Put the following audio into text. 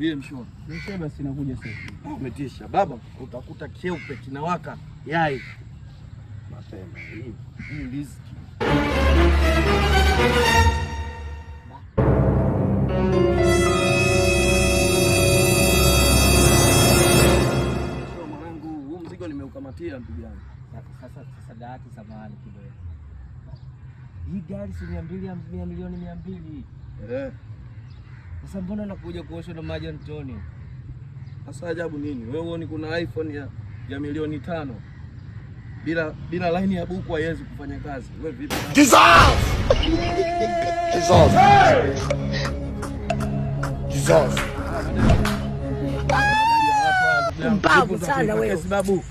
Ile mshua. Mshua basi nakuja sasa. Umetisha baba, utakuta keupe kinawaka yai. Mapema hii. Hii riziki. Mwanangu, huu mzigo nimeukamatia ndugu yangu. Sasa dawati, samahani kidogo. Hii gari si 200 milioni 200. Eh. Sasa mbona nakuja kuoshwa na maji Antoni? Sasa ajabu nini? Wewe huoni kuna iPhone ya milioni 5 bila line ya buku haiwezi kufanya kazi. Wewe vipi? Jesus! Jesus! Jesus! Mbavu sana wewe. Babu.